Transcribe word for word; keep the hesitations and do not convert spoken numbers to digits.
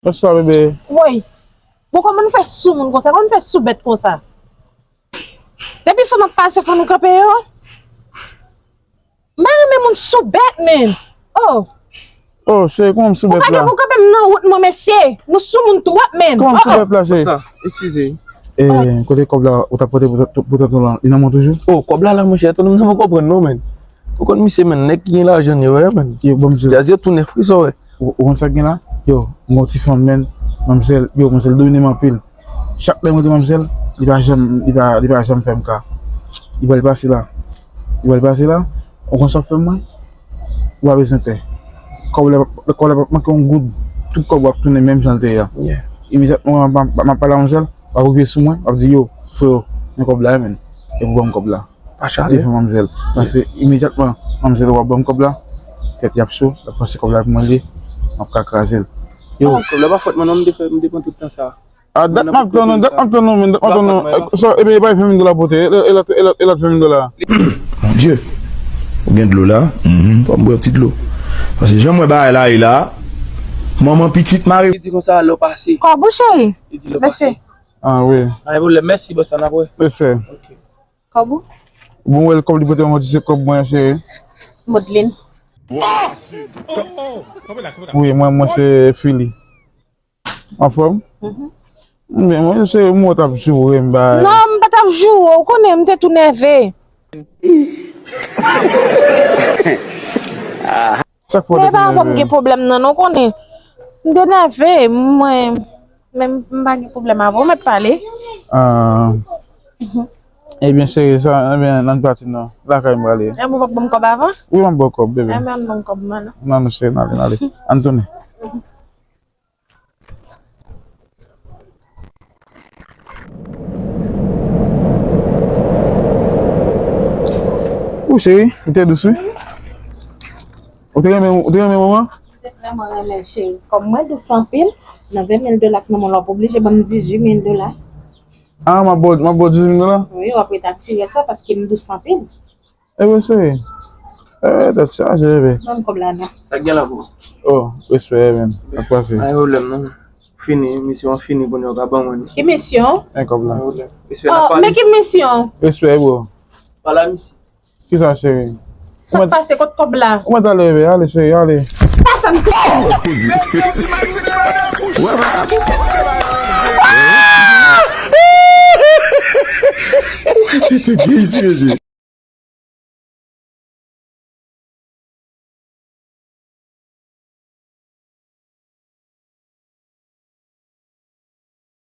Bonswa, bebe. Woy. Bon, kòman nou fè sou moun konsa? Kòman nou fè sou bèt konsa? Depi fanm ap pase, fò nou kanpe yo. M pa renmen moun sou bèt, menn. Oh. Oh, cheri, kòman m sou bèt la? Ou pa gen pou kanpe m nan wout mwen, mesye. Nou sou moun twòp, menn. Kòman m sou bèt la, cheri? Sa, eskize. Eh, kote kòb la ou t ap pote pou, pou, pou tonton lan? Li nan men w toujou? Oh, kòb la la, monchè, tonton m nan, m pa konprann non, menn. Ou konn misye, menn, nèg ki gen lajan yo, wè, menn. Yo, bon, m di w. Jazz yo tou nèf wi, sa w wè. Ou, ou konn sa k gen la? Yo, m gon ti fanm, menn. Manmzèl, yo, manmzèl domine m anpil. Chak lè m rele manmzèl, li pa janm, li pa, li pa janm fè m ka. Li pral pase la. Li pral pase la. Ou konn sa w ap fè mwen? Ou pa bezwen pè. Kòb la, kòb la p ap manke yon goud. Tout kòb w ap tounen menm jan l te ye a. Yeah. Imedyatman, m ap, m ap pale a manmzèl, w ap rive sou mwen, w ap di, yo, freo, men kòb la, wi, menn. Epi w ban m kòb la. Pa chale. Devan manmzèl. Paske imedyatman, manmzèl wè w ap ban m kòb la, tèt li ap cho, l ap panse kòb la pou mwen li ye, m ap ka kraze l. Yo. Non, kòb la pa fòt mwen non, m te fè, m te pran tout tan sa. A, dat m ap tann ou, dat m ap tann ou, men, dat m ap tann ou. Sa, ebyen, e pa ven mil dola pote, e, e, e, e, e, e ven mil dola. Mon Dieu, ou gen dlo la? Fò m bwè yon ti dlo. Paske jan m wè bagay la ye la, manman pitit mare. Li di konsa, lè w pase. Kòb ou, cheri? Li di lè w pase. Mèsi. Ah, wi. Pa gen pwoblèm, mèsi, bòs la, n ap wè. Respè. Ok. Kòb ou? Bon, wè l kòb li pote yon ti se kòb mwen, cheri. Modeline. Wi, mwen, mwen se Fili. Anfòm? Mhm. Men mwen se mwen t ap joure m bay. Non, m pa t ap joure, ou konnen m te tou nève. Sa k fè w te tou nève? Men pa anfòm gen pwoblèm nan, non, ou konnen. M te nève, mwen, men m pa gen pwoblèm avè w, mèt pale. Ah. Mhm. Ebyen, cheri, sa, ebyen, n ann pati non. Lakay m prale. Ebyen, ou p ap ban m kòb avan? Wi, m ap ba w kòb, bebe. Ebyen, ann ban m kòb mwen, non. Non, non, cheri, n ale, n ale. Ann tounen. Ou cheri, li te dous wi. Ou te renmen, ou te renmen manman? M te vrèman renmen l, cheri. Kòm mwen dous anpil, nan ven mil dola k nan men w la, w ap oblije ban m dizuit mil dola. Ah, m ap ba w, m ap ba w dizuit mil dola? Wi, w ap ret ak ti rès la paske m dous anpil. Ebyen, cheri. Eh, tèt chaje, bebe. Ban m kòb la, non. Sa k gen la pou ou? Oh, respè, man. Sa k pase? Pa gen pwoblèm, non. Fini, misyon an fini, kounye a w ka ban mwen. Ki misyon? Men kòb la. Pa gen pwoblèm. Respè, n ap pale. Oh, men ki misyon? Respè, bro. Pale a misye. Kisa, cheri? Sa k pase? Kot kòb la? Kòman t ale, bebe? Ale, cheri, ale. Pa fè m tou. Isi, mesye.